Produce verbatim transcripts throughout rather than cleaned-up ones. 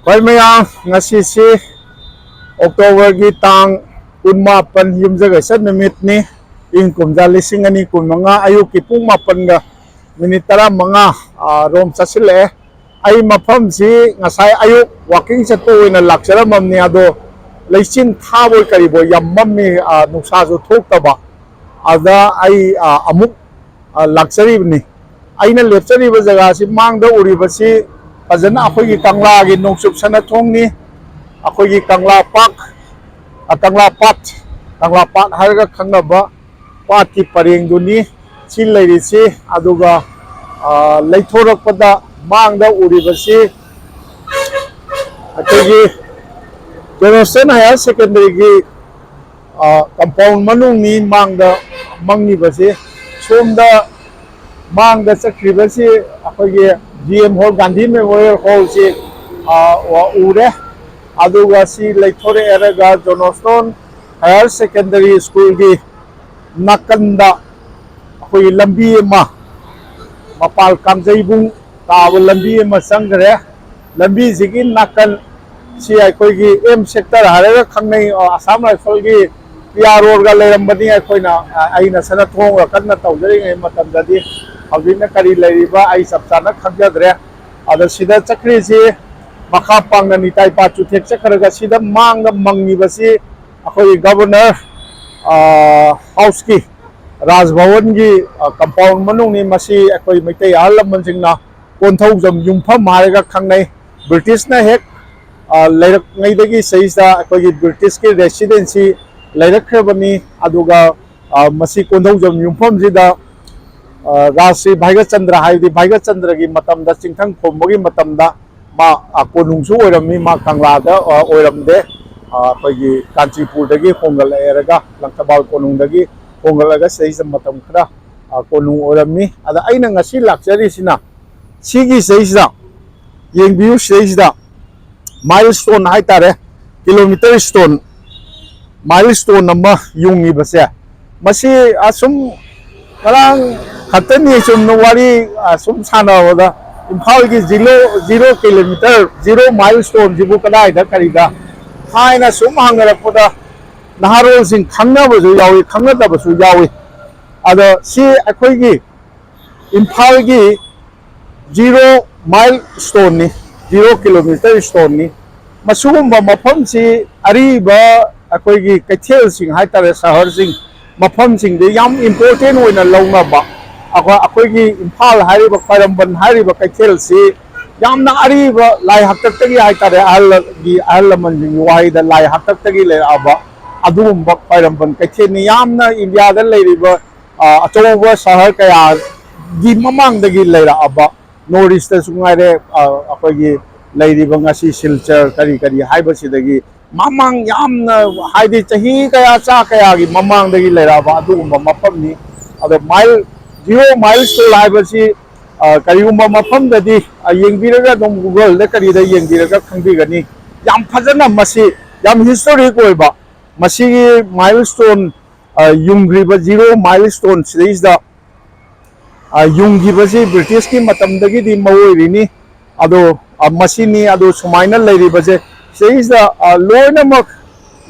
ꯍꯣꯏ ꯃꯌꯥꯝ, ꯉꯁꯤꯁꯤ ꯑꯣꯛꯇꯣꯕꯔꯒꯤ ꯇꯥꯡ ꯀꯨꯟꯃꯥꯄꯟ, ꯌꯨꯝꯖꯀꯩꯁ ꯅꯨꯃꯤꯠꯅꯤ꯫ ꯏꯪ ꯀꯨꯝꯖꯥ ꯂꯤꯁꯤꯡ ꯑꯅꯤ ꯀꯨꯟꯃꯉꯥ, ꯑꯌꯨꯛꯀꯤ ꯄꯨꯡ ꯃꯥꯄꯟꯒ ꯃꯤꯅꯤꯠ ꯇꯔꯥꯃꯉꯥ, ꯑ, ꯔꯣꯝ ꯆꯠꯁꯤꯜꯂꯛꯑꯦ꯫ ꯑꯩ ꯃꯐꯝꯁꯤ ꯉꯁꯥꯏ ꯑꯌꯨꯛ ꯋꯥꯀꯤꯡ ꯆꯠꯄ ꯑꯣꯏꯅ ꯂꯥꯛꯆꯔꯝꯃꯕꯅꯤ, ꯑꯗꯣ ꯂꯩꯆꯤꯟ ꯊꯥꯕꯣꯏ ꯀꯔꯤꯕꯣꯏ ꯌꯥꯝ ꯃꯝꯃꯤ, ꯑ, ꯅꯨꯡꯁꯥꯁꯨ ꯊꯣꯛꯇꯕ꯫ ꯑꯗ ꯑꯩ, ꯑ, ꯑꯃꯨꯛ, ꯑ, ꯂꯥꯛꯆꯔꯤꯕꯅꯤ꯫ ꯑꯩꯅ ꯂꯦꯞꯆꯔꯤꯕ ꯖꯒꯥꯁꯤ, ꯃꯥꯡꯗ ꯎꯔꯤꯕꯁꯤ ꯐꯖꯅ ꯑꯩꯈꯣꯏꯒꯤ ꯀꯪꯂꯥꯒꯤ ꯅꯣꯡꯆꯨꯞ ꯁꯅꯥꯊꯣꯡꯅꯤ, ꯑꯩꯈꯣꯏꯒꯤ ꯀꯪꯂꯥ ꯄꯥꯛ, ꯑ, ꯀꯪꯂꯥ ꯄꯥꯠ, ꯀꯪꯂꯥ ꯄꯥꯠ ꯍꯥꯏꯔꯒ ꯈꯪꯅꯕ ꯄꯥꯠꯀꯤ ꯄꯔꯦꯡꯗꯨꯅꯤ ꯁꯤ ꯂꯩꯔꯤꯁꯤ꯫ ꯑꯗꯨꯒ, ꯑ, ꯂꯩꯊꯣꯔꯛꯄꯗ ꯃꯥꯡꯗ ꯎꯔꯤꯕꯁꯤ ꯑꯩꯈꯣꯏꯒꯤ ꯖꯣꯟꯁꯇꯟ ꯍꯥꯌꯔ ꯁꯦꯀꯦꯟꯗꯔꯤꯒꯤ, ꯑ, ꯀꯝꯄꯥꯎꯟ ꯃꯅꯨꯡꯅꯤ ꯃꯥꯡꯗ ꯃꯪꯉꯤꯕꯁꯤ꯫ ꯁꯣꯝꯗ ꯃꯥꯡꯗ ꯆꯠꯈ꯭ꯔꯤꯕꯁꯤ ꯑꯩꯈꯣꯏꯒꯤ G M hall, Gandhi memorial ꯍꯣꯜꯁꯤ, ꯑ, ꯎꯔꯦ꯫ ꯑꯗꯨꯒ ꯁꯤ ꯂꯩꯊꯣꯔꯛꯑꯦꯔꯒ ꯖꯣꯟꯁꯇꯟ ꯍꯥꯌꯔ ꯁꯦꯀꯦꯟꯗꯔꯤ ꯁ꯭ꯀꯨꯜꯒꯤ ꯅꯥꯀꯟꯗ ꯑꯩꯈꯣꯏꯒꯤ ꯂꯝꯕꯤ ꯑꯃ, ꯃꯄꯥꯜ ꯀꯥꯡꯖꯩꯕꯨꯡ ꯇꯥꯕ ꯂꯝꯕꯤ ꯑꯃ ꯆꯪꯈ꯭ꯔꯦ꯫ ꯂꯝꯕꯤꯁꯤꯒꯤ ꯅꯥꯀꯟ ꯁꯤ ꯑꯩꯈꯣꯏꯒꯤ ꯑꯦꯝ ꯁꯦꯛꯇꯔ ꯍꯥꯏꯔꯒ ꯈꯪꯅꯩ, ꯑ, ꯑꯁꯥꯝ ꯔꯥꯏꯐꯜꯒꯤ ꯄꯤ ꯑꯥꯔ ꯑꯣꯒ ꯂꯩꯔꯝꯕꯅꯤ꯫ ꯑꯩꯈꯣꯏꯅ, ꯑ, ꯑꯩꯅ ꯁꯅꯥꯊꯣꯡꯒ ꯀꯟꯅ ꯇꯧꯖꯔꯤꯉꯩ ꯃꯇꯝꯗꯗꯤ꯫ ꯍꯧꯖꯤꯛꯅ ꯀꯔꯤ ꯂꯩꯔꯤꯕ ꯑꯩ ꯆꯞ ꯆꯥꯅ ꯈꯪꯖꯗ꯭ꯔꯦ꯫ ꯑꯗꯣ ꯁꯤꯗ ꯆꯠꯈ꯭ꯔꯤꯁꯤ ꯃꯈꯥ ꯄꯥꯡꯅ ꯅꯤꯇꯥꯏ ꯄꯥ ꯆꯨꯊꯦꯛ ꯆꯠꯈ꯭ꯔꯒ ꯁꯤꯗ ꯃꯥꯡꯗ ꯃꯪꯉꯤꯕꯁꯤ ꯑꯩꯈꯣꯏꯒꯤ ꯒꯕꯔꯅꯔ, ꯑ, ꯍꯥꯎꯁꯀꯤ, ꯔꯥꯖ ꯚꯕꯟꯒꯤ, ꯑ, ꯀꯝꯄꯥꯎꯟ ꯃꯅꯨꯡꯅꯤ꯫ ꯃꯁꯤ ꯑꯩꯈꯣꯏ ꯃꯩꯇꯩ ꯑꯍꯜ ꯂꯃꯟꯁꯤꯡꯅ ꯀꯣꯟꯊꯧꯖꯝ ꯌꯨꯝꯐꯝ ꯍꯥꯏꯔꯒ ꯈꯪꯅꯩ꯫ ꯕ꯭ꯔꯤꯇꯤꯁꯅ ꯍꯦꯛ, ꯑ, ꯂꯩꯔꯛꯉꯩꯗꯒꯤ ꯁꯤꯗꯩꯁꯤꯗ ꯑꯩꯈꯣꯏꯒꯤ ꯕ꯭ꯔꯤꯇꯤꯁꯀꯤ ꯔꯦꯁꯤꯗꯦꯟꯁꯤ ꯂꯩꯔꯛꯈ꯭ꯔꯕꯅꯤ꯫ ꯑꯗꯨꯒ, ꯑ, ꯃꯁꯤ ꯀꯣꯟꯊꯧꯖꯝ ꯌꯨꯝꯐꯝꯁꯤꯗ, ꯑ, ꯔꯥꯖ ꯁ꯭ꯔꯤ ꯚꯥꯏꯒꯆꯟꯗ꯭ꯔ, ꯍꯥꯏꯕꯗꯤ ꯚꯥꯏꯒꯆꯟꯗ꯭ꯔꯒꯤ ꯃꯇꯝꯗ, ꯆꯤꯡꯊꯪ ꯈꯣꯝꯕꯒꯤ ꯃꯇꯝꯗ ꯃꯥ, ꯑ, ꯀꯣꯅꯨꯡꯁꯨ ꯑꯣꯏꯔꯝꯃꯤ꯫ ꯃꯥ ꯀꯪꯂꯥꯗ, ꯑ, ꯑꯣꯏꯔꯝꯗꯦ꯫ ꯑ, ꯑꯩꯈꯣꯏꯒꯤ ꯀꯥꯟꯆꯤꯄꯨꯔꯗꯒꯤ ꯍꯣꯡꯒꯠꯂꯛꯑꯦꯔꯒ, ꯂꯪꯊꯕꯥꯜ ꯀꯣꯅꯨꯡꯗꯒꯤ ꯍꯣꯡꯒꯠꯂꯒ ꯁꯤꯗꯩꯁꯤꯗ ꯃꯇꯝ ꯈꯔ, ꯑ, ꯀꯣꯅꯨꯡ ꯑꯣꯏꯔꯝꯃꯤ꯫ ꯑꯗ ꯑꯩꯅ ꯉꯁꯤ ꯂꯥꯛꯆꯔꯤꯁꯤꯅ ꯁꯤꯒꯤ ꯁꯤꯗꯩꯁꯤꯗ ꯌꯦꯡꯕꯤꯌꯨ, ꯁꯤꯗꯩꯁꯤꯗ ꯃꯥꯏꯜ ꯁ꯭ꯇꯣꯟ ꯍꯥꯏꯇꯥꯔꯦ, ꯀꯤꯂꯣꯃꯤꯇꯔ ꯁ꯭ꯇꯣꯟ ꯃꯥꯏꯜ ꯁ꯭ꯇꯣꯟ ꯑꯃ ꯌꯨꯡꯉꯤꯕꯁꯦ, ꯃꯁꯤ ꯑꯁꯨꯝ ꯉꯔꯥꯡ ꯈꯛꯇꯅꯤ ꯆꯨꯝꯅ ꯋꯥꯔꯤ ꯑꯁꯨꯝ ꯁꯥꯟꯅꯕꯗ, ꯏꯝꯐꯥꯜꯒꯤ zero, zero kilometre, zero mile ꯁ꯭ꯇꯣꯟꯁꯤꯕꯨ ꯀꯗꯥꯏꯗ ꯀꯔꯤꯗ ꯍꯥꯏꯅ ꯁꯨꯝ ꯍꯪꯅꯔꯛꯄꯗ, ꯅꯍꯥꯔꯣꯜꯁꯤꯡ ꯈꯪꯅꯕꯁꯨ ꯌꯥꯎꯏ, ꯈꯪꯅꯗꯕꯁꯨ ꯌꯥꯎꯏ꯫ ꯑꯗꯣ ꯁꯤ ꯑꯩꯈꯣꯏꯒꯤ ꯏꯝꯐꯥꯜꯒꯤ ꯖꯤꯔꯣ ꯃꯥꯏꯜ ꯁ꯭ꯇꯣꯟꯅꯤ, ꯖꯤꯔꯣ ꯀꯤꯂꯣꯃꯤꯇꯔ ꯁ꯭ꯇꯣꯟꯅꯤ꯫ ꯃꯁꯤꯒꯨꯝꯕ ꯃꯐꯝꯁꯤ ꯑꯔꯤꯕ ꯑꯩꯈꯣꯏꯒꯤ ꯀꯩꯊꯦꯜꯁꯤꯡ ꯍꯥꯏꯇꯥꯔꯦ, ꯁꯍꯔꯁꯤꯡ, ꯃꯐꯝꯁꯤꯡꯗ ꯌꯥꯝ ꯏꯝꯄꯣꯔꯇꯦꯟ ꯑꯣꯏꯅ ꯂꯧꯅꯕ꯫ ꯑꯩꯈꯣꯏ, ꯑꯩꯈꯣꯏꯒꯤ ꯏꯝꯐꯥꯜ ꯍꯥꯏꯔꯤꯕ, ꯈ꯭ꯋꯥꯏꯔꯝꯕꯟ ꯍꯥꯏꯔꯤꯕ ꯀꯩꯊꯦꯜꯁꯤ ꯌꯥꯝꯅ ꯑꯔꯤꯕ, ꯂꯥꯏ ꯍꯥꯛꯇꯛꯇꯒꯤ ꯍꯥꯏꯇꯥꯔꯦ, ꯑꯍꯜꯒꯤ, ꯑꯍꯜ ꯂꯃꯟꯁꯤꯡꯒꯤ ꯋꯥꯍꯩꯗ ꯂꯥꯏ ꯍꯥꯛꯇꯛꯇꯒꯤ ꯂꯩꯔꯛꯑꯕ ꯑꯗꯨꯒꯨꯝꯕ ꯈ꯭ꯋꯥꯏꯔꯝꯕꯟ ꯀꯩꯊꯦꯜꯅꯤ꯫ ꯌꯥꯝꯅ ꯏꯟꯗꯤꯌꯥꯗ ꯂꯩꯔꯤꯕ, ꯑ, ꯑꯆꯧꯕ ꯁꯍꯔ ꯀꯌꯥꯒꯤ ꯃꯃꯥꯡꯗꯒꯤ ꯂꯩꯔꯛꯑꯕ, ꯅꯣꯔꯠ ꯏꯁꯇꯁꯨ ꯉꯥꯏꯔꯦ, ꯑ, ꯑꯩꯈꯣꯏꯒꯤ ꯂꯩꯔꯤꯕ ꯉꯁꯤ ꯁꯤꯜꯆꯔ ꯀꯔꯤ ꯀꯔꯤ ꯍꯥꯏꯕꯁꯤꯗꯒꯤ ꯃꯃꯥꯡ ꯌꯥꯝꯅ, ꯍꯥꯏꯗꯤ ꯆꯍꯤ ꯀꯌꯥ, ꯆꯥ ꯀꯌꯥꯒꯤ ꯃꯃꯥꯡꯗꯒꯤ ꯂꯩꯔꯛꯑꯕ ꯑꯗꯨꯒꯨꯝꯕ ꯃꯐꯝꯅꯤ꯫ ꯑꯗꯣ ꯃꯥꯏꯜ, ꯖꯤꯔꯣ ꯃꯥꯏꯜ ꯁ꯭ꯇꯣꯟ ꯍꯥꯏꯕꯁꯤ, ꯑ, ꯀꯔꯤꯒꯨꯝꯕ ꯃꯐꯝꯗꯗꯤ, ꯑ, ꯌꯦꯡꯕꯤꯔꯒ ꯑꯗꯨꯝ ꯒꯨꯒꯜꯗ ꯀꯔꯤꯗ ꯌꯦꯡꯕꯤꯔꯒ ꯈꯪꯕꯤꯒꯅꯤ꯫ ꯌꯥꯝ ꯐꯖꯅ ꯃꯁꯤ ꯌꯥꯝ ꯍꯤꯁꯇꯣꯔꯤꯛ ꯑꯣꯏꯕ, ꯃꯁꯤꯒꯤ ꯃꯥꯏꯜ ꯁ꯭ꯇꯣꯟ, ꯑ, ꯌꯨꯡꯈ꯭ꯔꯤꯕ ꯖꯤꯔꯣ ꯃꯥꯏꯜ ꯁ꯭ꯇꯣꯟ ꯁꯤꯗꯩꯁꯤꯗ, ꯑ, ꯌꯨꯡꯈꯤꯕꯁꯤ ꯕ꯭ꯔꯤꯇꯤꯁꯀꯤ ꯃꯇꯝꯗꯒꯤꯗꯤ ꯃꯔꯨ ꯑꯣꯏꯔꯤꯅꯤ꯫ ꯑꯗꯣ, ꯑ, ꯃꯁꯤꯅꯤ꯫ ꯑꯗꯣ ꯁꯨꯃꯥꯏꯅ ꯂꯩꯔꯤꯕꯁꯦ ꯁꯤꯗꯩꯁꯤꯗ, ꯑ, ꯂꯣꯏꯅꯃꯛ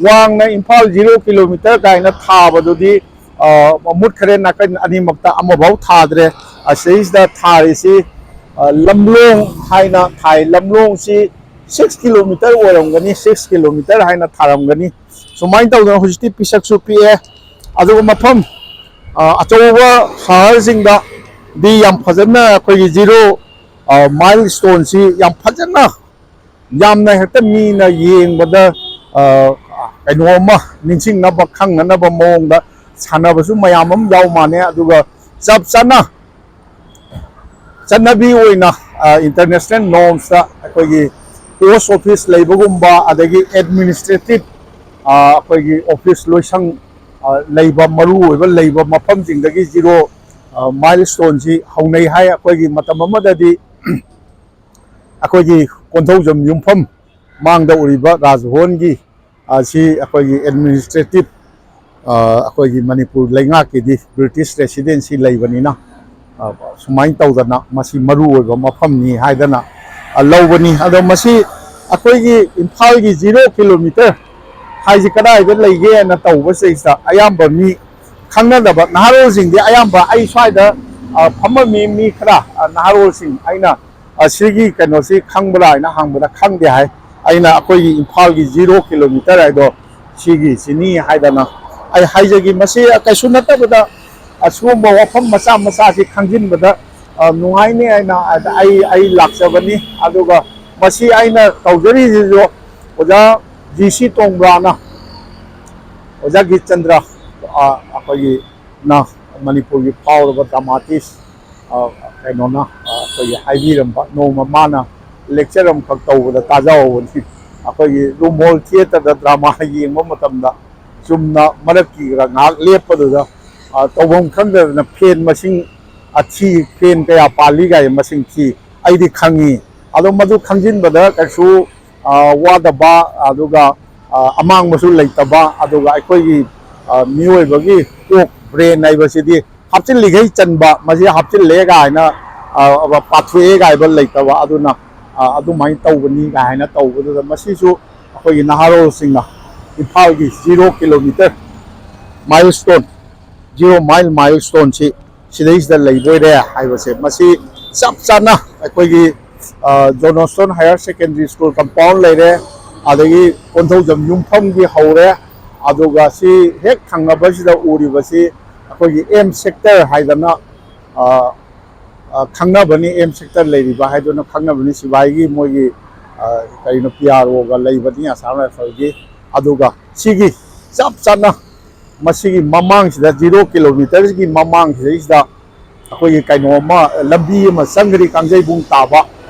ꯋꯥꯡꯅ ꯏꯝꯐꯥꯜ ꯖꯤꯔꯣ ꯀꯤꯂꯣꯃꯤꯇꯔ ꯀꯥꯏꯅ ꯊꯥꯕꯗꯨꯗꯤ, ꯑ, ꯃꯨꯠꯈ꯭ꯔꯦ꯫ ꯅꯥꯀꯟ ꯑꯅꯤꯃꯛꯇ ꯑꯃꯐꯥꯎ ꯊꯥꯗ꯭ꯔꯦ꯫ ꯑ, ꯁꯤꯗꯩꯁꯤꯗ ꯊꯥꯔꯤꯁꯤ, ꯑ, ꯂꯝꯂꯣꯡ ꯍꯥꯏꯅ ꯊꯥꯏ꯫ ꯂꯝꯂꯣꯡꯁꯤ ꯁꯤꯛꯁ ꯀꯤꯂꯣꯃꯤꯇꯔ ꯑꯣꯏꯔꯝꯒꯅꯤ, ꯁꯤꯛꯁ ꯀꯤꯂꯣꯃꯤꯇꯔ ꯍꯥꯏꯅ ꯊꯥꯔꯝꯒꯅꯤ꯫ ꯁꯨꯃꯥꯏꯅ ꯇꯧꯗꯅ ꯍꯧꯖꯤꯛꯇꯤ ꯄꯤꯁꯛꯁꯨ ꯄꯤꯛꯑꯦ꯫ ꯑꯗꯨꯒ ꯃꯐꯝ, ꯑ, ꯑꯆꯧꯕ ꯁꯍꯔꯁꯤꯡꯗꯗꯤ ꯌꯥꯝ ꯐꯖꯅ ꯑꯩꯈꯣꯏꯒꯤ ꯖꯤꯔꯣ, ꯑ, ꯃꯥꯏꯜ ꯁ꯭ꯇꯣꯟꯁꯤ ꯌꯥꯝ ꯐꯖꯅ, ꯌꯥꯝꯅ ꯍꯦꯛꯇ ꯃꯤꯅ ꯌꯦꯡꯕꯗ, ꯑ, ꯀꯩꯅꯣꯝꯃ ꯅꯤꯡꯁꯤꯡꯅꯕ, ꯈꯪꯅꯅꯕ ꯃꯑꯣꯡꯗ ꯁꯥꯟꯅꯕꯁꯨ ꯃꯌꯥꯝ ꯑꯃ ꯌꯥꯎ ꯃꯥꯟꯅꯦ꯫ ꯑꯗꯨꯒ ꯆꯞ ꯆꯥꯅ ꯆꯠꯅꯕꯤ ꯑꯣꯏꯅ, ꯑ, ꯏꯟꯇꯔꯅꯦꯁꯅꯦꯜ ꯅꯣꯔꯝꯁꯇ ꯑꯩꯈꯣꯏꯒꯤ ꯄꯣꯁ ꯑꯣꯐꯤꯁ ꯂꯩꯕꯒꯨꯝꯕ, ꯑꯗꯒꯤ ꯑꯦꯗꯃꯤꯅꯤꯁꯇ꯭ꯔꯦꯇꯤꯞ, ꯑ, ꯑꯩꯈꯣꯏꯒꯤ ꯑꯣꯐꯤꯁ ꯂꯣꯏꯁꯪ, ꯑ, ꯂꯩꯕ, ꯃꯔꯨ ꯑꯣꯏꯕ ꯂꯩꯕ ꯃꯐꯝꯁꯤꯡꯗꯒꯤ ꯖꯤꯔꯣ, ꯑ, ꯃꯥꯏꯜ ꯁ꯭ꯇꯣꯟꯁꯤ ꯍꯧꯅꯩ ꯍꯥꯏ꯫ ꯑꯩꯈꯣꯏꯒꯤ ꯃꯇꯝ ꯑꯃꯗꯗꯤ ꯑꯩꯈꯣꯏꯒꯤ ꯀꯣꯟꯊꯧꯖꯝ ꯌꯨꯝꯐꯝ ꯃꯥꯡꯗ ꯎꯔꯤꯕ ꯔꯥꯖꯚꯣꯟꯒꯤ, ꯑꯁꯤ ꯑꯩꯈꯣꯏꯒꯤ ꯑꯦꯗꯃꯤꯅꯤꯁꯇ꯭ꯔꯦꯇꯤꯞ, ꯑꯩꯈꯣꯏꯒꯤ ꯃꯅꯤꯄꯨꯔ ꯂꯩꯉꯥꯛꯀꯤꯗꯤ ꯕ꯭ꯔꯤꯇꯤꯁ ꯔꯦꯁꯤꯗꯦꯟꯁꯤ ꯂꯩꯕꯅꯤꯅ, ꯁꯨꯃꯥꯏꯅ ꯇꯧꯗꯅ ꯃꯁꯤ ꯃꯔꯨ ꯑꯣꯏꯕ ꯃꯐꯝꯅꯤ ꯍꯥꯏꯗꯅ ꯂꯧꯕꯅꯤ꯫ ꯑꯗꯣ ꯃꯁꯤ ꯑꯩꯈꯣꯏꯒꯤ ꯏꯝꯐꯥꯜꯒꯤ ꯖꯤꯔꯣ ꯀꯤꯂꯣꯃꯤꯇꯔ ꯍꯥꯏꯁꯤ ꯀꯗꯥꯏꯗ ꯂꯩꯒꯦꯅ ꯇꯧꯕꯁꯤꯗꯩꯁꯤꯗ ꯑꯌꯥꯝꯕ ꯃꯤ ꯈꯪꯅꯗꯕ ꯅꯍꯥꯔꯣꯜꯁꯤꯡꯗꯤ ꯑꯌꯥꯝꯕ ꯑꯩ ꯁ꯭ꯋꯥꯏꯗ ꯐꯝꯃꯝꯃꯤ ꯃꯤ ꯈꯔ, ꯅꯍꯥꯔꯣꯜꯁꯤꯡ ꯑꯩꯅ ꯑꯁꯤꯒꯤ ꯀꯩꯅꯣꯁꯤ ꯈꯪꯕ꯭ꯔꯥ ꯍꯥꯏꯅ ꯍꯪꯕꯗ ꯈꯪꯗꯦ ꯍꯥꯏ꯫ ꯑꯩꯅ ꯑꯩꯈꯣꯏꯒꯤ ꯏꯝꯐꯥꯜꯒꯤ ꯖꯤꯔꯣ ꯀꯤꯂꯣꯃꯤꯇꯔ ꯍꯥꯏꯗꯣ ꯁꯤꯒꯤ ꯁꯤꯅꯤ ꯍꯥꯏꯗꯅ ꯑꯩ ꯍꯥꯏꯖꯒꯦ꯫ ꯃꯁꯤ ꯀꯩꯁꯨ ꯅꯠꯇꯕꯗ ꯑꯁꯤꯒꯨꯝꯕ ꯋꯥꯐꯝ ꯃꯆꯥ ꯃꯆꯥꯁꯤ ꯈꯪꯖꯤꯟꯕꯗ ꯅꯨꯡꯉꯥꯏꯅꯤ ꯍꯥꯏꯅ ꯑꯩ ꯑꯩ ꯂꯥꯛꯆꯕꯅꯤ꯫ ꯑꯗꯨꯒ ꯃꯁꯤ ꯑꯩꯅ ꯇꯧꯖꯔꯤꯁꯤꯁꯨ ꯑꯣꯖꯥ ꯖꯤ ꯁꯤ ꯇꯣꯡꯕ꯭ꯔꯥꯅ, ꯑꯣꯖꯥ ꯒꯤꯠꯆꯟꯗ꯭ꯔ, ꯑꯩꯈꯣꯏꯒꯤ ꯃꯅꯤꯄꯨꯔꯒꯤ ꯐꯥꯎꯔꯕ ꯗ꯭ꯔꯃꯥꯇꯤꯁ ꯀꯩꯅꯣꯅ ꯑꯩꯈꯣꯏꯒꯤ ꯍꯥꯏꯕꯤꯔꯝꯕ, ꯅꯣꯡꯃ ꯃꯥꯅ ꯂꯦꯛꯆꯔ ꯑꯃꯈꯛ ꯇꯧꯕꯗ ꯇꯥꯖꯍꯧꯕꯅꯤ꯫ ꯑꯩꯈꯣꯏꯒꯤ ꯔꯨꯝ ꯍꯣꯜ ꯊꯤꯌꯦꯇꯔꯗ ꯗ꯭ꯔꯃꯥ ꯌꯦꯡꯕ ꯃꯇꯝꯗ ꯆꯨꯝꯅ ꯃꯔꯛꯀꯤ ꯉꯥꯏꯍꯥꯛ ꯂꯦꯞꯄꯗꯨꯗ ꯇꯧꯐꯝ ꯈꯪꯗꯗꯅ ꯐꯦꯟ ꯃꯁꯤꯡ ꯊꯤ, ꯐꯦꯟ ꯀꯌꯥ ꯄꯥꯜꯂꯤ ꯀꯥꯏ ꯃꯁꯤꯡ ꯊꯤ꯫ ꯑꯩꯗꯤ ꯈꯪꯉꯤ꯫ ꯑꯗꯣ ꯃꯗꯨ ꯈꯪꯖꯤꯟꯕꯗ ꯀꯩꯁꯨ ꯋꯥꯗꯕ, ꯑꯗꯨꯒ ꯑꯃꯥꯡꯕꯁꯨ ꯂꯩꯇꯕ, ꯑꯗꯨꯒ ꯑꯩꯈꯣꯏꯒꯤ ꯃꯤꯑꯣꯏꯕꯒꯤ ꯀꯣꯛ, ꯕ꯭ꯔꯦꯟ ꯍꯥꯏꯕꯁꯤꯗꯤ ꯍꯥꯞꯆꯤꯜꯂꯤꯈꯩ ꯆꯟꯕ, ꯃꯁꯤ ꯍꯥꯞꯆꯤꯜꯂꯦ ꯀꯥꯏꯅ ꯄꯥꯊꯣꯛꯑꯦ ꯀꯥꯏꯕ ꯂꯩꯇꯕ꯫ ꯑꯗꯨꯅ ꯑꯗꯨꯃꯥꯏꯅ ꯇꯧꯕꯅꯤ ꯀꯥꯏꯅ ꯇꯧꯕꯗꯨꯗ ꯃꯁꯤꯁꯨ ꯑꯩꯈꯣꯏꯒꯤ ꯅꯍꯥꯔꯣꯜꯁꯤꯡꯅ ꯏꯝꯐꯥꯜꯒꯤ zero kilometre mile stone, zero mile mile ꯁ꯭ꯇꯣꯟꯁꯤ ꯁꯤꯗꯩꯁꯤꯗ ꯂꯩꯕꯣꯏꯔꯦ ꯍꯥꯏꯕꯁꯦ, ꯃꯁꯤ ꯆꯞ ꯆꯥꯅ ꯑꯩꯈꯣꯏꯒꯤ Johnstone higher secondary school compound ꯂꯩꯔꯦ, ꯑꯗꯒꯤ ꯀꯣꯟꯊꯧꯖꯝ ꯌꯨꯝꯐꯝꯒꯤ ꯍꯧꯔꯦ, ꯑꯗꯨꯒ ꯁꯤ ꯍꯦꯛ ꯊꯪꯅꯕꯁꯤꯗ ꯎꯔꯤꯕꯁꯤ ꯑꯩꯈꯣꯏꯒꯤ ꯑꯦꯝ ꯁꯦꯛꯇꯔ ꯍꯥꯏꯗꯅ ꯈꯪꯅꯕꯅꯤ, ꯑꯦꯝ ꯁꯦꯛꯇꯔ ꯂꯩꯔꯤꯕ ꯍꯥꯏꯗꯨꯅ ꯈꯪꯅꯕꯅꯤ, ꯁꯤꯐꯥꯏꯒꯤ ꯃꯣꯏꯒꯤ ꯀꯩꯅꯣ ꯄꯤ ꯑꯥꯔ ꯑꯣꯒ ꯂꯩꯕꯅꯤ ꯑꯁꯥꯝ ꯔꯥꯏꯐꯜꯒꯤ꯫ ꯑꯗꯨꯒ ꯁꯤꯒꯤ ꯆꯞ ꯆꯥꯅ ꯃꯁꯤꯒꯤ ꯃꯃꯥꯡꯁꯤꯗ, ꯖꯤꯔꯣ ꯀꯤꯂꯣꯃꯤꯇꯔꯒꯤ ꯃꯃꯥꯡꯁꯤꯗꯩꯁꯤꯗ ꯑꯩꯈꯣꯏꯒꯤ ꯀꯩꯅꯣ ꯑꯃ, ꯂꯝꯕꯤ ꯑꯃ ꯆꯪꯒꯅꯤ, ꯀꯥꯡꯖꯩꯕꯨꯡ ꯇꯥꯕ꯫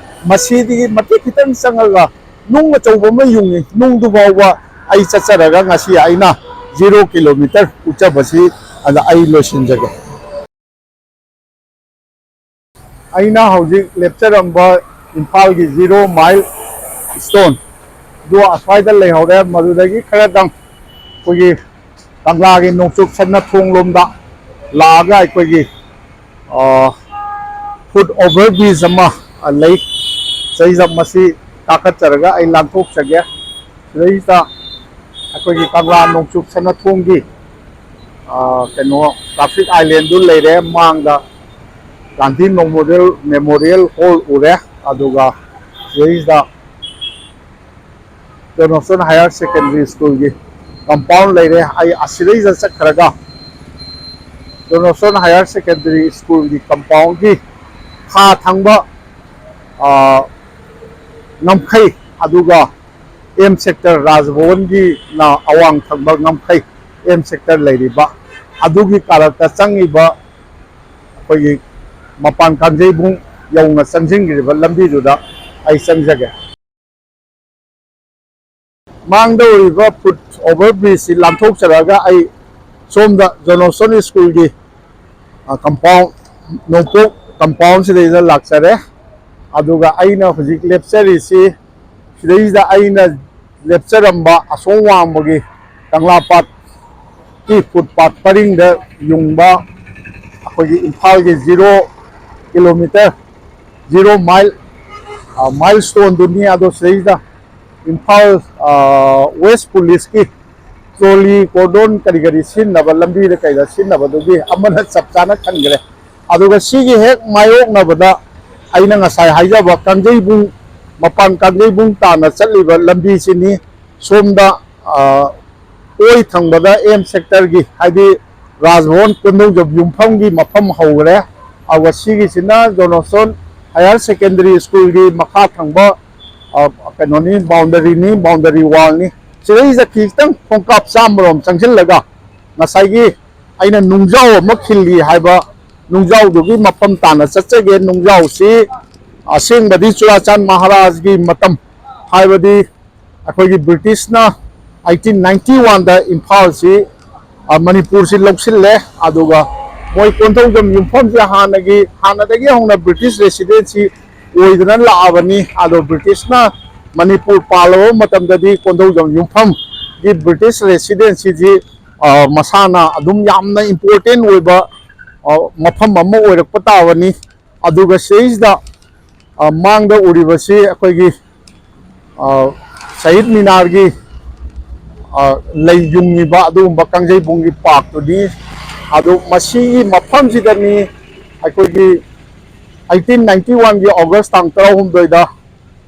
ꯃꯁꯤꯗꯒꯤ ꯃꯇꯦꯛ ꯈꯤꯇꯪ ꯆꯪꯉꯒ ꯅꯨꯡ ꯑꯆꯧꯕ ꯑꯃ ꯌꯨꯡꯉꯤ꯫ ꯅꯨꯡꯗꯨ ꯐꯥꯎꯕ ꯑꯩ ꯆꯠꯆꯔꯒ ꯉꯁꯤ ꯑꯩꯅ ꯖꯤꯔꯣ ꯀꯤꯂꯣꯃꯤꯇꯔ ꯎꯠꯆꯕꯁꯤ ꯑꯗ ꯑꯩ ꯂꯣꯏꯁꯤꯟꯖꯒꯦ꯫ ꯑꯩꯅ ꯍꯧꯖꯤꯛ ꯂꯦꯞꯆꯔꯝꯕ ꯏꯝꯐꯥꯜꯒꯤ ꯖꯤꯔꯣ ꯃꯥꯏꯜ ꯁ꯭ꯇꯣꯟ ꯑꯗꯨ ꯑꯁ꯭ꯋꯥꯏꯗ ꯂꯩꯍꯧꯔꯦ꯫ ꯃꯗꯨꯗꯒꯤ ꯈꯔꯗꯪ ꯑꯩꯈꯣꯏꯒꯤ ꯀꯪꯂꯥꯒꯤ ꯅꯣꯡꯆꯨꯞ ꯁꯅꯥꯊꯣꯡ ꯂꯣꯝꯗ ꯂꯥꯛꯑꯒ ꯑꯩꯈꯣꯏꯒꯤ ꯐꯨꯠ ꯑꯣꯚꯔ ꯕ꯭ꯔꯤꯖ ꯑꯃ ꯂꯩ꯫ ꯁꯤꯗꯩꯁꯤꯗ ꯃꯁꯤ ꯀꯥꯈꯠꯆꯔꯒ ꯑꯩ ꯂꯥꯟꯊꯣꯛꯆꯒꯦ꯫ ꯁꯤꯗꯩꯁꯤꯗ ꯑꯩꯈꯣꯏꯒꯤ ꯀꯪꯂꯥ ꯅꯣꯡꯆꯨꯞ ꯁꯅꯥꯊꯣꯡꯒꯤ ꯀꯩꯅꯣ ꯇ꯭ꯔꯥꯐꯤꯛ ꯑꯥꯏꯂꯦꯟꯗꯨ ꯂꯩꯔꯦ꯫ ꯃꯥꯡꯗ ꯒꯥꯟꯙꯤ ꯃꯦꯃꯣꯔꯤꯌꯦꯜ ꯃꯦꯃꯣꯔꯤꯌꯦꯜ ꯍꯣꯜ ꯎꯔꯦ꯫ ꯑꯗꯨꯒ ꯁꯤꯗꯩꯁꯤꯗ ꯖꯣꯟꯁꯇꯟ ꯍꯥꯌꯔ ꯁꯦꯀꯦꯟꯗꯔꯤ ꯁ꯭ꯀꯨꯜꯒꯤ ꯀꯝꯄꯥꯎꯟ ꯂꯩꯔꯦ꯫ ꯑꯩ ꯑꯁꯤꯗꯩꯗ ꯆꯠꯈ꯭ꯔꯒ ꯖꯣꯟꯁꯇꯟ ꯍꯥꯌꯔ ꯁꯦꯀꯦꯟꯗꯔꯤ ꯁ꯭ꯀꯨꯜꯒꯤ ꯀꯝꯄꯥꯎꯟꯒꯤ ꯈꯥ ꯊꯪꯕ ꯉꯝꯈꯩ, ꯑꯗꯨꯒ ꯑꯦꯝ ꯁꯦꯛꯇꯔ, ꯔꯥꯖꯚꯋꯟꯒꯤꯅ ꯑꯋꯥꯡ ꯊꯪꯕ ꯉꯝꯈꯩ, ꯑꯦꯝ ꯁꯦꯛꯇꯔ ꯂꯩꯔꯤꯕ ꯑꯗꯨꯒꯤ ꯀꯥꯔꯛꯇ ꯆꯪꯉꯤꯕ ꯑꯩꯈꯣꯏꯒꯤ ꯃꯄꯥꯟ ꯀꯥꯡꯖꯩꯕꯨꯡ ꯌꯧꯅ ꯆꯪꯁꯤꯟꯈ꯭ꯔꯤꯕ ꯂꯝꯕꯤꯗꯨꯗ ꯑꯩ ꯆꯪꯖꯒꯦ꯫ ꯃꯥꯡꯗ ꯎꯔꯤꯕ ꯐꯨꯠ ꯑꯣꯚꯔ ꯕ꯭ꯔꯤꯖꯁꯤ ꯂꯥꯟꯊꯣꯛꯆꯔꯒ ꯑꯩ ꯁꯣꯝꯗ ꯖꯣꯟꯁꯇꯟ ꯁ꯭ꯀꯨꯜꯒꯤ ꯀꯝꯄꯥꯎꯟ, ꯅꯣꯡꯄꯣꯛ ꯀꯝꯄꯥꯎꯟꯁꯤꯗꯩꯗ ꯂꯥꯛꯆꯔꯦ꯫ ꯑꯗꯨꯒ ꯑꯩꯅ ꯍꯧꯖꯤꯛ ꯂꯦꯞꯆꯔꯤꯁꯤ, ꯁꯤꯗꯩꯁꯤꯗ ꯑꯩꯅ ꯂꯦꯞꯆꯔꯝꯕ ꯑꯁꯣꯝ ꯋꯥꯡꯃꯒꯤ ꯀꯪꯂꯥ ꯄꯥꯠꯀꯤ ꯐꯨꯠ ꯄꯥꯠ ꯄꯔꯤꯡꯗ ꯌꯨꯡꯕ ꯑꯩꯈꯣꯏꯒꯤ ꯏꯝꯐꯥꯜꯒꯤ zero kilometre, zero mile, mile ꯁ꯭ꯇꯣꯟꯗꯨꯅꯤ꯫ ꯑꯗꯣ ꯁꯤꯗꯩꯁꯤꯗ ꯏꯝꯐꯥꯜ ꯋꯦꯁ ꯄꯨꯂꯤꯁꯀꯤ ꯇ꯭ꯔꯣꯂꯤ, ꯀꯣꯔꯗꯣꯟ ꯀꯔꯤ ꯀꯔꯤ ꯁꯤꯖꯤꯟꯅꯕ, ꯂꯝꯕꯤꯗ ꯀꯩꯗ ꯁꯤꯖꯤꯟꯅꯕꯗꯨꯒꯤ ꯑꯃꯅ ꯆꯞ ꯆꯥꯅ ꯈꯟꯈ꯭ꯔꯦ꯫ ꯑꯗꯨꯒ ꯁꯤꯒꯤ ꯍꯦꯛ ꯃꯥꯌꯣꯛꯅꯕꯗ ꯑꯩꯅ ꯉꯁꯥꯏ ꯍꯥꯏꯖꯕ ꯀꯥꯡꯖꯩꯕꯨꯡ, ꯃꯄꯥꯟ ꯀꯥꯡꯖꯩꯕꯨꯡ ꯇꯥꯟꯅ ꯆꯠꯂꯤꯕ ꯂꯝꯕꯤꯁꯤꯅꯤ꯫ ꯁꯣꯝꯗ ꯑꯣꯏ ꯊꯪꯕꯗ ꯑꯦꯝ ꯁꯦꯛꯇꯔꯒꯤ, ꯍꯥꯏꯗꯤ ꯔꯥꯖꯚꯋꯟ ꯀꯣꯟꯊꯧꯖꯝ ꯌꯨꯝꯐꯝꯒꯤ ꯃꯐꯝ ꯍꯧꯈ꯭ꯔꯦ꯫ ꯑꯗꯨꯒ ꯁꯤꯒꯤꯁꯤꯅ ꯖꯣꯟꯁꯇꯟ ꯍꯥꯌꯔ ꯁꯦꯀꯦꯟꯗꯔꯤ ꯁ꯭ꯀꯨꯜꯒꯤ ꯃꯈꯥ ꯊꯪꯕ ꯀꯩꯅꯣꯅꯤ, ꯕꯥꯎꯟꯗꯔꯤꯅꯤ, ꯕꯥꯎꯟꯗꯔꯤ ꯋꯥꯜꯅꯤ꯫ ꯁꯤꯗꯩꯁꯤꯗ ꯈꯤꯇꯪ ꯈꯣꯡꯀꯥꯞ ꯆꯥꯝꯃꯔꯣꯝ ꯆꯪꯁꯤꯜꯂꯒ ꯉꯁꯥꯏꯒꯤ ꯑꯩꯅ ꯅꯨꯡꯖꯥꯎ ꯑꯃ ꯈꯤꯜꯂꯤ ꯍꯥꯏꯕ ꯅꯨꯡꯖꯥꯎꯗꯨꯒꯤ ꯃꯐꯝ ꯇꯥꯟꯅ ꯆꯠꯆꯒꯦ꯫ ꯅꯨꯡꯖꯥꯎꯁꯤ ꯑꯁꯦꯡꯕꯗꯤ ꯆꯨꯔꯥꯆꯥꯟ ꯃꯍꯥꯔꯥꯖꯒꯤ ꯃꯇꯝ, ꯍꯥꯏꯕꯗꯤ ꯑꯩꯈꯣꯏꯒꯤ ꯕ꯭ꯔꯤꯇꯤꯁꯅ ꯑꯩꯠꯇꯤꯟ ꯅꯥꯏꯟꯇꯤ ꯋꯥꯟꯗ ꯏꯝꯐꯥꯜꯁꯤ, ꯃꯅꯤꯄꯨꯔꯁꯤ ꯂꯧꯁꯤꯜꯂꯦ꯫ ꯑꯗꯨꯒ ꯃꯣꯏ ꯀꯣꯟꯊꯧꯖꯝ ꯌꯨꯝꯐꯝꯁꯦ ꯍꯥꯟꯅꯒꯤ, ꯍꯥꯟꯅꯗꯒꯤ ꯍꯧꯅ ꯕ꯭ꯔꯤꯇꯤꯁ ꯔꯦꯁꯤꯗꯦꯟꯁꯤ ꯑꯣꯏꯗꯅ ꯂꯥꯛꯑꯕꯅꯤ꯫ ꯑꯗꯣ ꯕ꯭ꯔꯤꯇꯤꯁꯅ ꯃꯅꯤꯄꯨꯔ ꯄꯥꯜꯂꯕ ꯃꯇꯝꯗꯗꯤ ꯀꯣꯟꯊꯧꯖꯝ ꯌꯨꯝꯐꯝꯒꯤ ꯕ꯭ꯔꯤꯇꯤꯁ ꯔꯦꯁꯤꯗꯦꯟꯁꯤꯁꯤ, ꯑ, ꯃꯁꯥꯅ ꯑꯗꯨꯝ ꯌꯥꯝꯅ ꯏꯝꯄꯣꯔꯇꯦꯟ ꯑꯣꯏꯕ, ꯑ, ꯃꯐꯝ ꯑꯃ ꯑꯣꯏꯔꯛꯄ ꯇꯥꯕꯅꯤ꯫ ꯑꯗꯨꯒ ꯁꯤꯗꯩꯁꯤꯗ, ꯑ, ꯃꯥꯡꯗ ꯎꯔꯤꯕꯁꯤ ꯑꯩꯈꯣꯏꯒꯤ, ꯑ, ꯁꯍꯤꯗ ꯃꯤꯅꯥꯔꯒꯤ, ꯑ, ꯂꯩ ꯌꯨꯡꯉꯤꯕ ꯑꯗꯨꯒꯨꯝꯕ ꯀꯥꯡꯖꯩꯕꯨꯡꯒꯤ ꯄꯥꯔꯛꯇꯨꯅꯤ꯫ ꯑꯗꯨ ꯃꯁꯤꯒꯤ ꯃꯐꯝꯁꯤꯗꯅꯤ ꯑꯩꯈꯣꯏꯒꯤ eighteen ninety one ꯒꯤ August ꯇꯥꯡ ꯇꯔꯥꯍꯨꯝꯗꯣꯏꯗ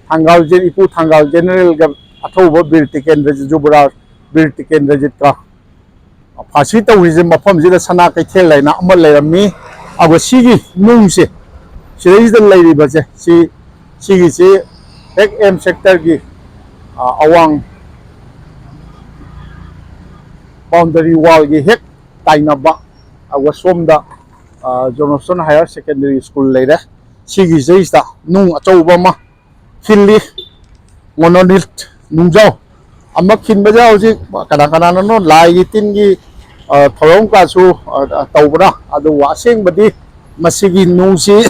ꯊꯪꯒꯥꯜ ꯖꯦ-, ꯏꯄꯨ ꯊꯪꯒꯥꯜ ꯖꯦꯅꯦꯔꯦꯜꯒ ꯑꯊꯧꯕ ꯕꯤꯔ ꯇꯤꯀꯦꯟꯗ꯭ꯔꯖꯤꯠ, ꯖꯨꯕꯔꯥꯖ ꯕꯤꯔ ꯇꯤꯀꯦꯟꯗ꯭ꯔꯖꯤꯠꯀ ꯐꯥꯁꯤ ꯇꯧꯔꯤꯁꯦ ꯃꯐꯝꯁꯤꯗ ꯁꯅꯥ ꯀꯩꯊꯦꯜ ꯍꯥꯏꯅ ꯑꯃ ꯂꯩꯔꯝꯃꯤ꯫ ꯑꯗꯨꯒ ꯁꯤꯒꯤ ꯅꯨꯡꯁꯦ, ꯁꯤꯗꯩꯁꯤꯗ ꯂꯩꯔꯤꯕꯁꯦ, ꯁꯤ, ꯁꯤꯒꯤꯁꯤ ꯍꯦꯛ ꯑꯦꯝ ꯁꯦꯛꯇꯔꯒꯤ, ꯑ, ꯑꯋꯥꯡ ꯕꯥꯎꯟꯗꯔꯤ ꯋꯥꯜꯒꯤ ꯍꯦꯛ ꯇꯥꯏꯅꯕ, ꯑꯗꯨꯒ ꯁꯣꯝꯗ, ꯑ, ꯖꯣꯅꯣꯁꯟ ꯍꯥꯌꯔ ꯁꯦꯀꯦꯟꯗꯔꯤ ꯁ꯭ꯀꯨꯜ ꯂꯩꯔꯦ꯫ ꯁꯤꯒꯤꯁꯤꯗꯩꯁꯤꯗ ꯅꯨꯡ ꯑꯆꯧꯕ ꯑꯃ ꯈꯤꯜꯂꯤ, ꯃꯣꯅꯣꯂꯤꯊ ꯅꯨꯡꯖꯥꯎ ꯑꯃ ꯈꯤꯟꯕꯁꯦ ꯍꯧꯖꯤꯛ ꯀꯅꯥ ꯀꯅꯥꯅꯅꯣ ꯂꯥꯏꯒꯤ ꯇꯤꯟꯒꯤ, ꯑ, ꯊꯧꯔꯝ ꯀꯥꯁꯨ, ꯑ, ꯇꯧꯕ꯭ꯔꯥ? ꯑꯗꯨꯕꯨ ꯑꯁꯦꯡꯕꯗꯤ ꯃꯁꯤꯒꯤ ꯅꯨꯡꯁꯤ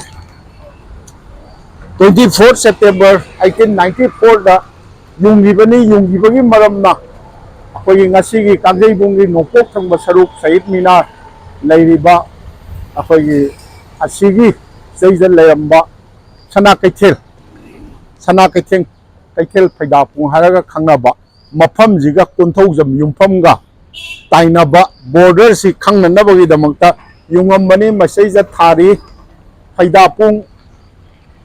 twenty four September eighteen ninety four ꯗ ꯌꯨꯡꯈꯤꯕꯅꯤ꯫ ꯌꯨꯡꯈꯤꯕꯒꯤ ꯃꯔꯝꯅ ꯑꯩꯈꯣꯏꯒꯤ ꯉꯁꯤꯒꯤ ꯀꯥꯡꯖꯩꯕꯨꯡꯒꯤ ꯅꯣꯡꯄꯣꯛ ꯊꯪꯕ ꯁꯔꯨꯛ ꯁꯍꯤꯗ ꯃꯤꯅꯥꯔ ꯂꯩꯔꯤꯕ ꯑꯩꯈꯣꯏꯒꯤ ꯑꯁꯤꯒꯤ ꯁꯤꯗꯩꯗ ꯂꯩꯔꯝꯕ ꯁꯅꯥ ꯀꯩꯊꯦꯜ, ꯁꯅꯥ ꯀꯩꯊꯦꯜ, ꯀꯩꯊꯦꯜ ꯐꯩꯗꯥꯄꯨꯡ ꯍꯥꯏꯔꯒ ꯈꯪꯅꯕ ꯃꯐꯝꯁꯤꯒ ꯀꯣꯟꯊꯧꯖꯝ ꯌꯨꯝꯐꯝꯒ ꯇꯥꯏꯅꯕ ꯕꯣꯔꯗꯔꯁꯤ ꯈꯪꯅꯅꯕꯒꯤꯗꯃꯛꯇ ꯌꯨꯡꯉꯝꯕꯅꯤ꯫ ꯃꯁꯤꯗꯩꯗ ꯊꯥꯔꯤ ꯐꯩꯗꯥꯄꯨꯡ,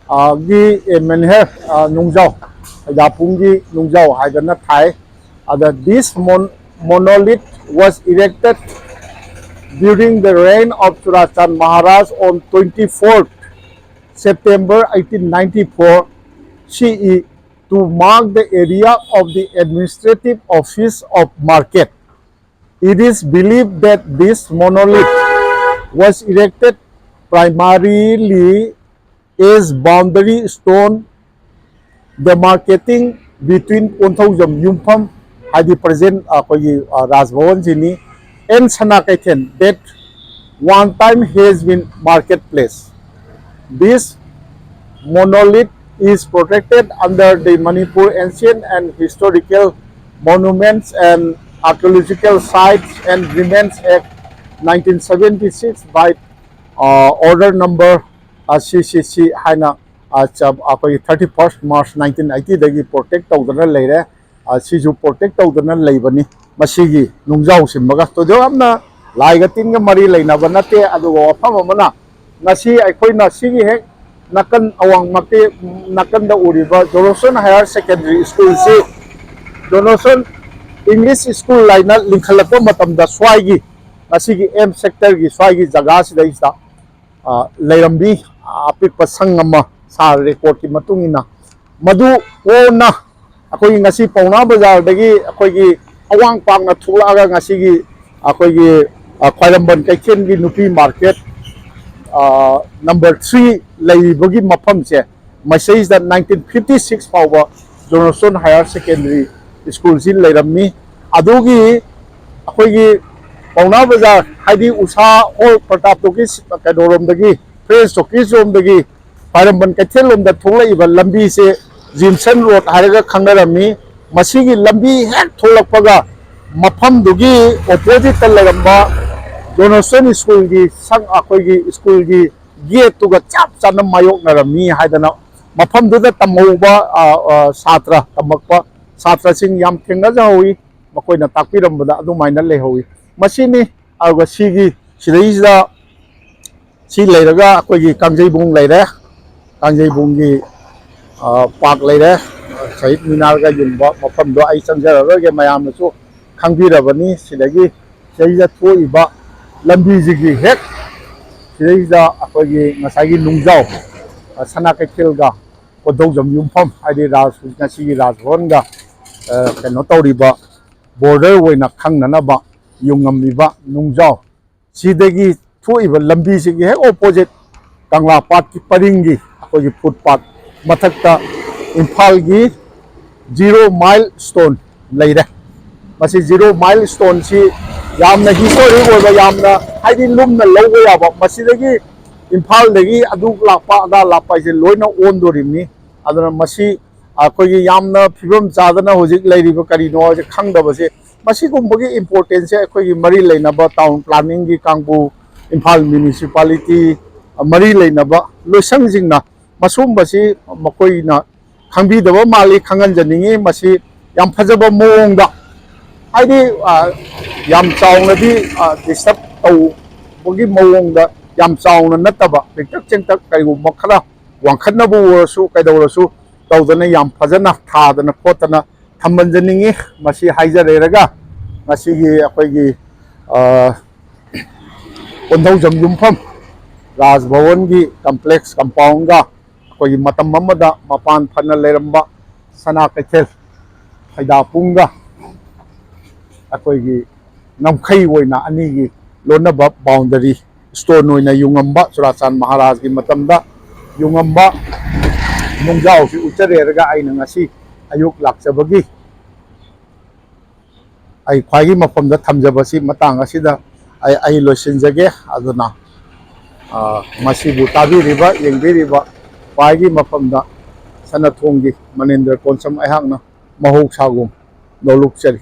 ꯑ, ꯒꯤ, ꯑꯦ, ꯃꯦꯟꯍꯔ, ꯑ, ꯅꯨꯡꯖꯥꯎ, ꯐꯩꯗꯥꯄꯨꯡꯒꯤ ꯅꯨꯡꯖꯥꯎ ꯍꯥꯏꯗꯅ ꯊꯥꯏ꯫ ꯑꯗ this mon-, monolith was erected during the reign of Churachandpur Maharaj on twenty fourth September eighteen ninety four C E to mark the area of the administrative office of market. It is believed that this monolith was erected primarily as boundary stone demarcating between Konthoujam ꯌꯨꯝꯐꯝ, ꯍꯥꯏꯗꯤ present ꯑꯩꯈꯣꯏꯒꯤ, ꯑ, ꯔꯥꯖ ꯚꯕꯟꯁꯤꯅꯤ, and ꯁꯅꯥ ꯀꯩꯊꯦꯜ that one time has been marketplace. This monolith is protected under the Manipur Ancient and Historical Monuments and Archaeological Sites and Remains Act nineteen seventy-six by, uh, order number, uh, C C C ꯍꯥꯏꯅ, uh, ꯑꯩꯈꯣꯏꯒꯤ thirty first March nineteen eighty ꯗꯒꯤ protect ꯇꯧꯗꯅ ꯂꯩꯔꯦ꯫ ꯑ, ꯁꯤꯁꯨ protect ꯇꯧꯗꯅ ꯂꯩꯕꯅꯤ꯫ ꯃꯁꯤꯒꯤ ꯅꯨꯡꯖꯥꯎ ꯁꯤꯟꯕꯒ ꯊꯣꯏꯗꯣꯛ ꯌꯥꯝꯅ ꯂꯥꯏꯒ ꯇꯤꯟꯒ ꯃꯔꯤ ꯂꯩꯅꯕ ꯅꯠꯇꯦ꯫ ꯑꯗꯨꯒ ꯋꯥꯐꯝ ꯑꯃꯅ, ꯉꯁꯤ ꯑꯩꯈꯣꯏꯅ ꯁꯤꯒꯤ ꯍꯦꯛ ꯅꯥꯀꯟ ꯑꯋꯥꯡ ꯃꯥꯏꯀꯩ, ꯅꯥꯀꯟꯗ ꯎꯔꯤꯕ Johnson Higher Secondary School ꯁꯤ Johnson English School ꯍꯥꯏꯅ ꯂꯤꯡꯈꯠꯂꯛꯄ ꯃꯇꯝꯗ ꯁ꯭ꯋꯥꯏꯒꯤ, ꯉꯁꯤꯒꯤ M sector ꯒꯤ ꯁ꯭ꯋꯥꯏꯒꯤ ꯖꯒꯥꯁꯤꯗꯩꯁꯤꯗ, ꯑ, ꯂꯩꯔꯝꯃꯤ꯫ ꯑꯄꯤꯛꯄ ꯁꯪ ꯑꯃ ꯁꯥꯔ record ꯀꯤ ꯃꯇꯨꯡ ꯏꯟꯅ꯫ ꯃꯗꯨ ꯀꯣꯟꯅ ꯑꯩꯈꯣꯏꯒꯤ ꯉꯁꯤ ꯄꯥꯎꯅꯥ ꯕꯖꯥꯔꯗꯒꯤ ꯑꯩꯈꯣꯏꯒꯤ ꯑꯋꯥꯡ ꯄꯥꯡꯅ ꯊꯣꯛꯂꯛꯑꯒ ꯉꯁꯤꯒꯤ ꯑꯩꯈꯣꯏꯒꯤ, ꯑ, ꯈ꯭ꯋꯥꯏꯔꯝꯕꯟ ꯀꯩꯊꯦꯜꯒꯤ ꯅꯨꯄꯤ market, ꯑ, number three ꯂꯩꯔꯤꯕꯒꯤ ꯃꯐꯝꯁꯦ, ꯃꯁꯤꯗꯩꯁꯤꯗ nineteen fifty six ꯐꯥꯎꯕ Johnson Higher Secondary School ꯁꯤ ꯂꯩꯔꯝꯃꯤ꯫ ꯑꯗꯨꯒꯤ ꯑꯩꯈꯣꯏꯒꯤ ꯄꯥꯎꯅꯥ ꯕꯖꯥꯔ, ꯍꯥꯏꯗꯤ ꯎꯁꯥ ꯍꯣꯜ, ꯄ꯭ꯔꯇꯥꯞ ꯇꯣꯀꯤꯁ ꯀꯩꯅꯣꯔꯣꯝꯗꯒꯤ, ꯐ꯭ꯔꯦꯟꯁ ꯇꯣꯀꯤꯁ ꯔꯣꯝꯗꯒꯤ ꯈ꯭ꯋꯥꯏꯔꯝꯕꯟ ꯀꯩꯊꯦꯜ ꯂꯣꯝꯗ ꯊꯣꯛꯂꯛꯏꯕ ꯂꯝꯕꯤꯁꯦ ꯖꯤꯝꯁꯟ ꯔꯣꯗ ꯍꯥꯏꯔꯒ ꯈꯪꯅꯔꯝꯃꯤ꯫ ꯃꯁꯤꯒꯤ ꯂꯝꯕꯤ ꯍꯦꯛ ꯊꯣꯛꯂꯛꯄꯒ ꯃꯐꯝꯗꯨꯒꯤ opposite ꯇ ꯂꯩꯔꯝꯕ Johnson School ꯒꯤ ꯁꯪ, ꯑꯩꯈꯣꯏꯒꯤ school ꯒꯤ gate ꯇꯨꯒ ꯆꯞ ꯆꯥꯅ ꯃꯥꯌꯣꯛꯅꯔꯝꯃꯤ ꯍꯥꯏꯗꯅ ꯃꯐꯝꯗꯨꯗ ꯇꯝꯍꯧꯕ, ꯑ, ꯑ, ꯁꯥꯇ꯭ꯔ, ꯇꯝꯃꯛꯄ ꯁꯥꯇ꯭ꯔꯁꯤꯡ ꯌꯥꯝ ꯊꯦꯡꯅꯖꯍꯧꯋꯤ꯫ ꯃꯈꯣꯏꯅ ꯇꯥꯛꯄꯤꯔꯝꯕꯗ ꯑꯗꯨꯃꯥꯏꯅ ꯂꯩꯍꯧꯋꯤ꯫ ꯃꯁꯤꯅꯤ꯫ ꯑꯗꯨꯒ ꯁꯤꯒꯤ, ꯁꯤꯗꯩꯁꯤꯗ ꯁꯤ ꯂꯩꯔꯒ ꯑꯩꯈꯣꯏꯒꯤ ꯀꯥꯡꯖꯩꯕꯨꯡ ꯂꯩꯔꯦ꯫ ꯀꯥꯡꯖꯩꯕꯨꯡꯒꯤ, ꯑ, park ꯂꯩꯔꯦ꯫ ꯁꯍꯤꯗ ꯃꯤꯅꯥꯔꯒ ꯌꯨꯡꯕ ꯃꯐꯝꯗꯣ ꯑꯩ ꯆꯪꯖꯔꯔꯣꯏꯒꯦ, ꯃꯌꯥꯝꯅꯁꯨ ꯈꯪꯕꯤꯔꯕꯅꯤ꯫ ꯁꯤꯗꯒꯤ ꯁꯤꯗꯩꯁꯤꯗ ꯊꯣꯛꯏꯕ ꯂꯝꯕꯤꯁꯤꯒꯤ ꯍꯦꯛ ꯁꯤꯗꯩꯁꯤꯗ ꯑꯩꯈꯣꯏꯒꯤ ꯉꯁꯥꯏꯒꯤ ꯅꯨꯡꯖꯥꯎ, ꯑ, ꯁꯅꯥ ꯀꯩꯊꯦꯜꯒ ꯀꯣꯟꯊꯧꯖꯝ ꯌꯨꯝꯐꯝ, ꯍꯥꯏꯗꯤ ꯔꯥꯖ-, ꯉꯁꯤꯒꯤ ꯔꯥꯖꯚꯕꯟꯒ, ꯑ, ꯀꯩꯅꯣ ꯇꯧꯔꯤꯕ border ꯑꯣꯏꯅ ꯈꯪꯅꯅꯕ ꯌꯨꯡꯉꯝꯃꯤꯕ ꯅꯨꯡꯖꯥꯎ, ꯁꯤꯗꯒꯤ ꯊꯣꯛꯏꯕ ꯂꯝꯕꯤꯁꯤꯒꯤ ꯍꯦꯛ opposite ꯀꯪꯂꯥ ꯄꯥꯠꯀꯤ ꯄꯔꯤꯡꯒꯤ ꯑꯩꯈꯣꯏꯒꯤ footpath ꯃꯊꯛꯇ ꯏꯝꯐꯥꯜꯒꯤ Zero Mile Stone ꯂꯩꯔꯦ꯫ ꯃꯁꯤ Zero Mile Stone ꯁꯤ ꯌꯥꯝꯅ historic ꯑꯣꯏꯕ, ꯌꯥꯝꯅ ꯍꯥꯏꯗꯤ ꯂꯨꯝꯅ ꯂꯧꯕ ꯌꯥꯕ, ꯃꯁꯤꯗꯒꯤ ꯏꯝꯐꯥꯜꯗꯒꯤ ꯑꯗꯨ ꯂꯥꯛꯄ ꯑꯗꯥ ꯂꯥꯛꯄ ꯍꯥꯏꯁꯦ ꯂꯣꯏꯅ ꯑꯣꯟꯗꯣꯔꯤꯕꯅꯤ꯫ ꯑꯗꯨꯅ ꯃꯁꯤ ꯑꯩꯈꯣꯏꯒꯤ ꯌꯥꯝꯅ ꯐꯤꯕꯝ ꯆꯥꯗꯅ ꯍꯧꯖꯤꯛ ꯂꯩꯔꯤꯕ ꯀꯔꯤꯅꯣ ꯍꯥꯏꯁꯦ ꯈꯪꯗꯕꯁꯦ, ꯃꯁꯤꯒꯨꯝꯕꯒꯤ importance ꯁꯦ ꯑꯩꯈꯣꯏꯒꯤ ꯃꯔꯤ ꯂꯩꯅꯕ town planning ꯒꯤ ꯀꯥꯡꯕꯨ, ꯏꯝꯐꯥꯜ municipality, ꯃꯔꯤ ꯂꯩꯅꯕ ꯂꯣꯏꯁꯪꯁꯤꯡꯅ ꯃꯁꯨꯝꯕꯁꯤ ꯃꯈꯣꯏꯅ ꯈꯪꯕꯤꯗꯕ ꯃꯥꯜꯂꯤ, ꯈꯪꯍꯟꯖꯅꯤꯡꯉꯤ꯫ ꯃꯁꯤ ꯌꯥꯝ ꯐꯖꯕ ꯃꯑꯣꯡꯗ, ꯍꯥꯏꯗꯤ, ꯑ, ꯌꯥꯝ ꯆꯥꯎꯅꯗꯤ, ꯑ, disturb ꯇꯧꯕꯒꯤ ꯃꯑꯣꯡꯗ, ꯌꯥꯝ ꯆꯥꯎꯅ ꯅꯠꯇꯕ, ꯄꯤꯛꯇꯛ ꯆꯦꯡꯇꯛ ꯀꯔꯤꯒꯨꯝꯕ ꯈꯔ ꯋꯥꯡꯈꯠꯅꯕ ꯑꯣꯏꯔꯁꯨ ꯀꯩꯗꯧꯔꯁꯨ ꯇꯧꯗꯅ ꯌꯥꯝ ꯐꯖꯅ ꯊꯥꯗꯅ ꯈꯣꯠꯇꯅ ꯊꯝꯍꯟꯖꯅꯤꯡꯉꯤ꯫ ꯃꯁꯤ ꯍꯥꯏꯖꯔꯦꯔꯒ ꯉꯁꯤꯒꯤ ꯑꯩꯈꯣꯏꯒꯤ, ꯑ, ꯀꯣꯟꯙꯧꯖꯝ ꯌꯨꯝꯐꯝ ꯔꯥꯖ ꯚꯋꯟꯒꯤ complex compound ꯒ ꯑꯩꯈꯣꯏꯒꯤ ꯃꯇꯝ ꯑꯃꯗ ꯃꯄꯥꯟ ꯐꯅ ꯂꯩꯔꯝꯕ ꯁꯅꯥ ꯀꯩꯊꯦꯜ ꯐꯩꯗꯥꯄꯨꯡꯒ ꯑꯩꯈꯣꯏꯒꯤ ꯉꯝꯈꯩ ꯑꯣꯏꯅ ꯑꯅꯤꯒꯤ ꯂꯣꯟꯅꯕ boundary stone ꯑꯣꯏꯅ ꯌꯨꯡꯉꯝꯕ, ꯆꯨꯔꯥꯆꯥꯟ ꯃꯍꯥꯔꯥꯖꯒꯤ ꯃꯇꯝꯗ ꯌꯨꯡꯉꯝꯕ ꯅꯨꯡꯖꯥꯎꯁꯤ ꯎꯠꯆꯔꯦꯔꯒ ꯑꯩꯅ ꯉꯁꯤ ꯑꯌꯨꯛ ꯂꯥꯛꯆꯕꯒꯤ ꯑꯩ ꯈ꯭ꯋꯥꯏꯒꯤ ꯃꯐꯝꯗ ꯊꯝꯖꯕꯁꯤ ꯃꯇꯥꯡ ꯑꯁꯤꯗ ꯑꯩ, ꯑꯩ ꯂꯣꯏꯁꯤꯟꯖꯒꯦ꯫ ꯑꯗꯨꯅ, ꯑ, ꯃꯁꯤꯕꯨ ꯇꯥꯕꯤꯔꯤꯕ, ꯌꯦꯡꯕꯤꯔꯤꯕ ꯈ꯭ꯋꯥꯏꯒꯤ ꯃꯐꯝꯗ ꯁꯅꯥꯊꯣꯡꯒꯤ ꯃꯅꯤꯟꯗ꯭ꯔ ꯀꯣꯟꯁꯝ ꯑꯩꯍꯥꯛꯅ ꯃꯍꯧꯁꯥꯒꯨꯝ ꯅꯣꯂꯨꯛꯆꯔꯤ꯫